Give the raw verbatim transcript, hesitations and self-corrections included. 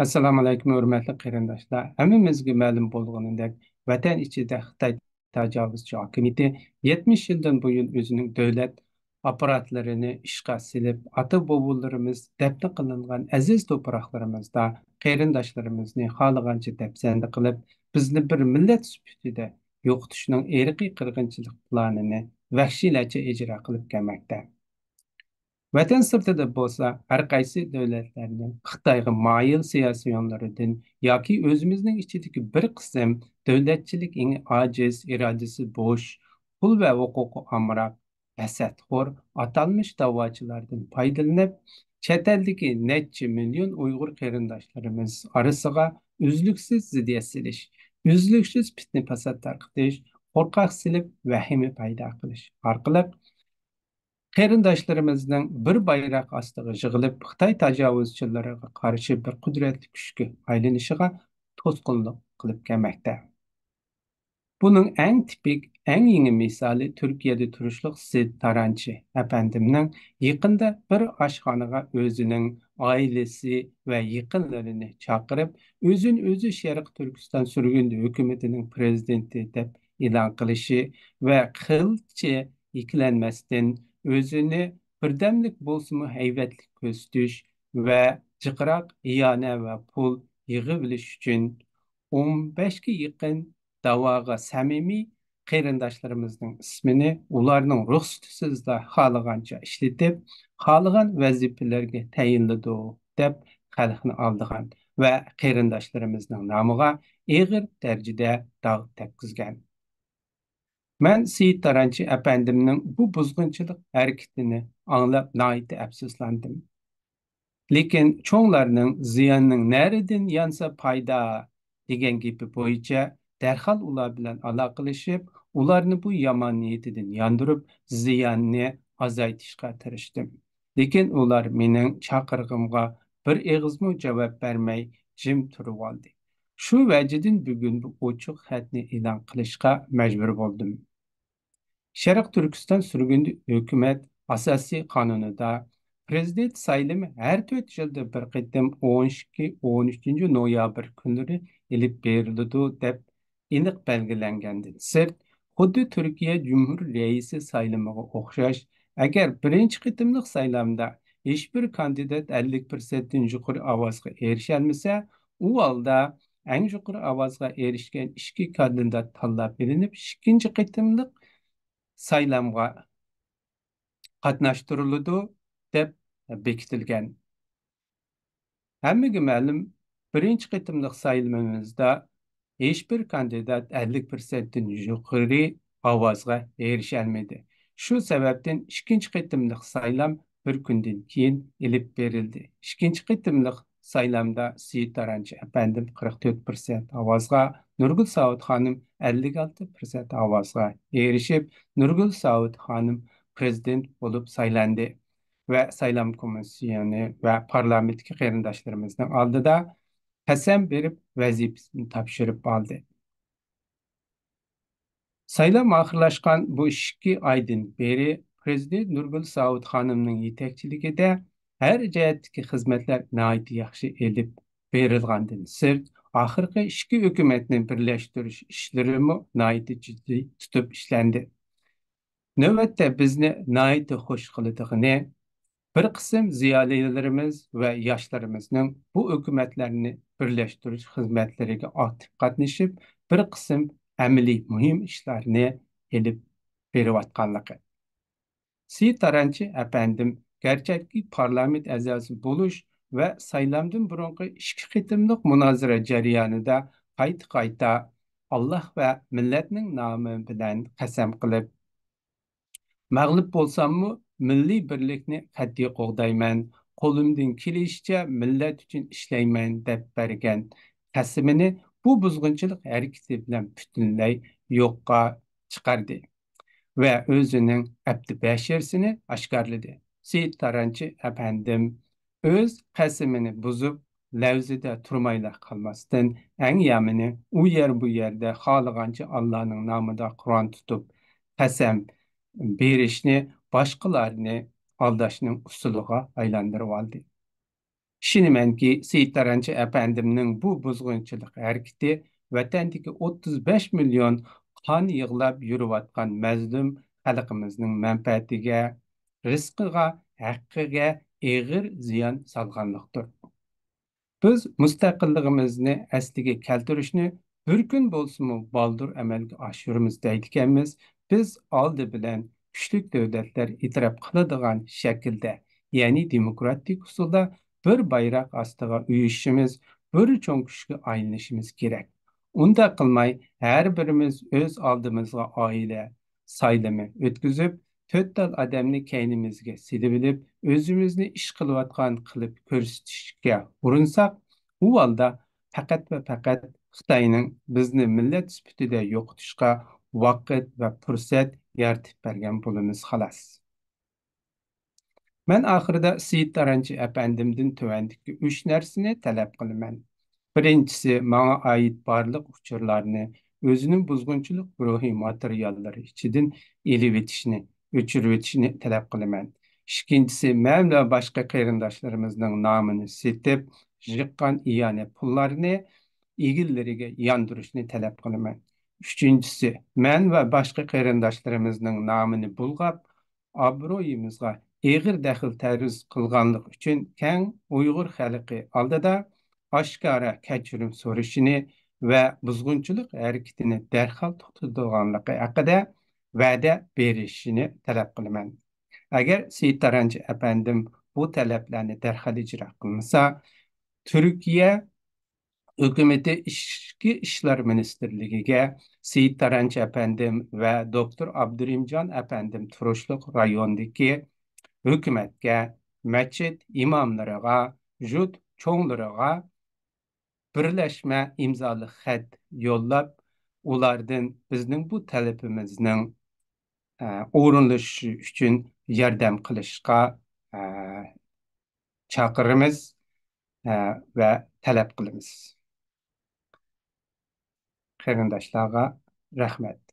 ئەسسالامۇئەلەيكۇم، ھۆرمەتلىك قېرىنداشلار. ھەممىمىزگە مەلۇم بولغىنىدەك، ۋەتەن ئىچىدە خىتاي تاجاۋۇزچى ھاكىمىيىتى يەتمىش يىلدىن بۇيان ئۆزىنىڭ دۆلەت ئاپپاراتلىرىنى ئىشقا سېلىپ، ئاتا-بوۋىلىرىمىز دەپنە قىلىنغان ئەزىز توپراقلىرىمىزدا قېرىنداشلىرىمىزنى خالىغانچە دەپسەندە قىلىپ، بىزنى بىر مىللەت سۈپىتىدە يوقىتىشنىڭ ئىرقىي قىرغىنچىلىق پىلانىنى ۋەھشىيلەرچە ئىجرا قىلىپ كەلمەكتە. ۋەتەن سىرتىدا بولسا، ھەر قايسى دۆلەتلەرنىڭ خىتايغا مايىل سىياسىيونلىرىدىن ياكى ئۆزىمىزنىڭ ئىچىدىكى بىر قىسىم دۆلەتچىلىك ئېڭى ئاجىز، ئىرادىسى بوش، پۇل ۋە ھوقۇقى ئامراق، ھەسەتخور، ئاتالمىش داۋاچىلاردىن پايدىلىنىپ، چەت ئەلدىكى نەچچە مىليون ئۇيغۇر قېرىنداشلىرىمىز ئارىسىغا ئۈزلۈكسىز زىددىيەت سېلىش، ئۈزلۈكسىز پىتنە-پاسات تارقىتىش، قورقاق سېلىپ، ۋەھىمە پەيدا قىلىش ئارقىلىق، قېرىنداشلىرىمىزنىڭ بىر بايراق ئاستىغا يىغىلىپ، خىتاي تاجاۋۇزچىلىرىغا قارشى بىر قۇدرەتلىك كۈچكە ئايلىنىشىغا توسقۇنلۇق قىلىپ كەلمەكتە. بۇنىڭ ئەڭ تىپىك، ئەڭ يېڭى مىسالى تۈركىيەدە تۇرۇشلۇق سېيىت تارانچى ئەپەندىمنىڭ يېقىندا بىر ئاشخانىغا ئۆزىنىڭ ئائىلىسى ۋە يېقىنلىرىنى چاقىرىپ، ئۆزىنى ئۆزى شەرقىي تۈركىستان سۈرگۈندە ھۆكۈمىتىنىڭ پرېزىدېنتى دەپ ئېلان قىلىشى ۋە قىلچە ئىككىلەنمەستىن ئۆزىنى بىردەملىك بولسىمۇ ھەيۋەتلىك كۆرسىتىش ۋە جىقراق ئىئانە ۋە پۇل يىغىۋېلىش ئۈچۈن ئون بەشكە يېقىن داۋاغا سەمىمىي قېرىنداشلىرىمىزنىڭ ئىسمىنى ئۇلارنىڭ رۇخسىتىسىزلا خالىغانچە ئىشلىتىپ، خالىغان ۋەزىپىلەرگە تەيىنلىدۇق، دەپ خەلقنى ئالدىغان ۋە قېرىنداشلىرىمىزنىڭ نامىغا ئېغىر دەرىجىدە داغ تەگكۈزگەن. مەن سېيىت تارانچى ئەپەندىمنىڭ بۇ بۇزغۇنچىلىق ھەرىكىتىنى ئاڭلاپ ناھايىتى ئەپسۇسلاندىم. لېكىن چوڭلارنىڭ «زىياننىڭ نەرىدىن يانسا پايدا» دېگەن گېپى بويىچە دەرھال ئۇلار بىلەن ئالاقىلىشىپ، ئۇلارنى بۇ يامان نىيىتىدىن ياندۇرۇپ، زىياننى ئازايتىشقا تىرىشتىم. لېكىن ئۇلار مېنىڭ چاقىرىقىمغا بىر ئېغىزمۇ جاۋاب بەرمەي، جىم تۇرۇۋالدى. شۇ ۋەجىدىن بۈگۈن بۇ ئوچۇق خەتنى ئېلان قىلىشقا مەجبۇر بولدۇم. شەرقىي تۈركىستان سۈرگۈندە ھۆكۈمەت ئاساسىي قانۇنىدا پرېزىدېنت سايلىمى ھەر تۆت يىلدا بىر قېتىم ئون ئىككى، ئون ئۈچىنچى نويابىر كۈنلىرى ئېلىپ بېرىلىدۇ، دەپ ئېنىق بەلگىلەنگەندىن سىرت، خۇددى تۈركىيە جۇمھۇر رەئىسى سايلىمىغا ئوخشاش، ئەگەر بىرىنچى قېتىملىق سايلامدا ھېچبىر كاندىدات ئەللىك پىرسەنتتىن يۇقىرى ئاۋازغا ئېرىشەلمىسە، ئۇ ھالدا ئەڭ يۇقىرى ئاۋازغا ئېرىشكەن ئىككى كاندىدات تاللاپ ئېلىنىپ، ئىككىنچى قېتىملىق سايلامغا قاتناشتۇرۇلىدۇ، دەپ بېكىتىلگەن. ھەممىگە مەلۇم، بىرىنچى قېتىملىق سايلىمىمىزدا ھېچبىر كاندىدات ئەللىك پىرسەنتتىن يۇقىرى ئاۋازغا ئېرىشەلمىدى. شۇ سەۋەبتىن ئىككىنچى قېتىملىق سايلام بىر كۈندىن كېيىن ئېلىپ بېرىلدى. ئىككىنچى قېتىملىق سايلامدا سېيىت تارانچى ئەپەندىم قىرىق تۆت پىرسەنت ئاۋازغا، نۇرگۈل ساۋۇت خانىم ئەللىك ئالتە پىرسەنت ئاۋازغا ئېرىشىپ، نۇرگۈل ساۋۇت خانىم پرېزىدېنت بولۇپ سايلاندى ۋە سايلام كومىسسىيونى ۋە پارلامېنتتىكى قېرىنداشلىرىمىزنىڭ ئالدىدا قەسەم بېرىپ، ۋەزىپىسىنى تاپشۇرۇپ ئالدى. سايلام ئاخىرلاشقان بۇ ئىككى ئايدىن بېرى پرېزىدېنت نۇرگۈل ساۋۇت خانىمنىڭ يېتەكچىلىكىدە ھەر جەھەتتىكى خىزمەتلەر ناھايىتى ياخشى ئېلىپ بېرىلغاندىن سىرت، ئاخىرقى ئىككى ھۆكۈمەتنى بىرلەشتۈرۈش ئىشلىرىمۇ ناھايىتى جىددىي تۇتۇپ ئىشلەندى. نۆۋەتتە بىزنى ناھايىتى خۇش قىلىدىغىنى، بىر قىسىم زىيالىيلىرىمىز ۋە ياشلىرىمىزنىڭ بۇ ھۆكۈمەتلەرنى بىرلەشتۈرۈش خىزمەتلىرىگە ئاكتىپ قاتنىشىپ، بىر قىسىم ئەمەلىي مۇھىم ئىشلارنى ئېلىپ بېرىۋاتقانلىقى. سېيىت تارانچى ئەپەندىم گەرچەككى پارلامېنت ئەزاسى بولۇش ۋە سايلامدىن بۇرۇنقى ئىككى قېتىملىق مۇنازىرە جەريانىدا قايتا-قايتا «ئاللاھ ۋە مىللەتنىڭ نامى بىلەن» قەسەم قىلىپ، «مەغلۇپ بولساممۇ مىللىي بىرلىكنى قەتئىي قوغدايمەن، قولۇمدىن كېلىشىچە مىللەت ئۈچۈن ئىشلەيمەن» دەپ بەرگەن قەسىمىنى بۇ بۇزغۇنچىلىق ھەرىكىتى بىلەن پۈتۈنلەي يوققا چىقاردى ۋە ئۆزىنىڭ ئەپتى بەشىرىسىنى ئاشكارىلىدى. سېيىت تارانچى ئەپەندىم ئۆز قەسىمىنى بۇزۇپ، لەۋزىدە تۇرمايلا قالماستىن، ئەڭ يامىنى ئۇ يەر بۇ يەردە خالىغانچە ئاللانىڭ نامىدا قۇرئان تۇتۇپ، قەسەم بېرىشنى باشقىلارنى ئالداشنىڭ ئۇسۇلىغا ئايلاندۇرۇۋالدى. ئىشىنىمەنكى، سېيىت تارانچى ئەپەندىمنىڭ بۇ بۇزغۇنچىلىق ھەرىكىتى ۋەتەندىكى ئوتتۇز بەش مىليون قان يىغلاپ يۈرۈۋاتقان مەزلۇم خەلقىمىزنىڭ مەنپەئەتىگە، رىزقىغا، ھەققىگە ئېغىر زىيان سالغانلىقتۇر. بىز مۇستەقىللىقىمىزنى ئەسلىگە كەلتۈرۈشنى بىر كۈن بولسىمۇ بالدۇر ئەمەلگە ئاشۇرىمىز دەيدىكەنمىز. بىز ئالدى بىلەن كۈچلۈك دۆلەتلەر ئېتىراپ قىلىدىغان شەكىلدە، يەنى دېموكراتىك ئۇسۇلدا بىر بايراق ئاستىغا ئۇيۇشۇشىمىز، بىر چوڭ كۈچكە ئايلىنىشىمىز كېرەك. ئۇنداق قىلماي، ھەر بىرىمىز ئۆز ئالدىمىزغا ئائىلە سايلىمى ئۆتكۈزۈپ، تۆت تال ئادەمنى كەينىمىزگە سېلىۋېلىپ، ئۆزىمىزنى ئىش قىلىۋاتقان قىلىپ كۆرسىتىشكە ئۇرۇنساق، ئۇ ھالدا پەقەت ۋە پەقەت خىتاينىڭ بىزنى مىللەت سۈپىتىدە يوقىتىشقا ۋاقىت ۋە پۇرسەت يارىتىپ بەرگەن بولىمىز، خالاس. مەن ئاخىرىدا سېيىت تارانچى ئەپەندىمدىن تۆۋەندىكى ئۈچ نەرسىنى تەلەپ قىلىمەن. بىرىنچىسى، ماڭا ئائىت بارلىق ئۇچۇرلارنى ئۆزىنىڭ بۇزغۇنچىلىق گۇرۇھى ماتېرىياللىرى ئىچىدىن ئېلىۋېتىشنى، ئۆچۈرۈۋېتىشنى تەلەپ قىلىمەن. ئىككىنچىسى، مەن ۋە باشقا قېرىنداشلىرىمىزنىڭ نامىنى سېتىپ، يىغقان ئىئانە پۇللارنى ئىگىلىرىگە ياندۇرۇشنى تەلەپ قىلىمەن. ئۈچىنچىسى، مەن ۋە باشقا قېرىنداشلىرىمىزنىڭ نامىنى بۇلغاپ، ئابرۇيىمىزغا ئېغىر دەخلى تەرۇز قىلغانلىقى ئۈچۈن كەڭ ئۇيغۇر خەلقى ئالدىدا ئاشكارا كەچۈرۈم سورىشىنى ۋە بۇزغۇنچىلىق ھەرىكىتىنى دەرھال توختىتىدىغانلىقى ھەققىدە ۋەدە بېرىشىنى تەلەپ قىلىمەن. ئەگەر سېيىت تارانچى ئەپەندىم بۇ تەلەپلەرنى دەرھال ئىجرا قىلمىسا، تۈركىيە ھۆكۈمىتى ئىچكى ئىشلار مىنىستىرلىكىگە سېيىت تارانچى ئەپەندىم ۋە دوكتور ئابدۇرېھىمجان ئەپەندىم تۇرۇشلۇق رايوندىكى ھۆكۈمەتكە، مەسچىت ئىماملىرىغا، يۇرت چوڭلىرىغا بىرلەشمە ئىمزالىق خەت يوللاپ، ئۇلاردىن بىزنىڭ بۇ تەلىپىمىزنىڭ، ئە، ئورۇنلىشىشى ئۈچۈن ياردەم قىلىشقا، ئە، چاقىرىمىز، ئە، ۋە تەلەپ قىلىمىز. قېرىنداشلارغا رەھمەت.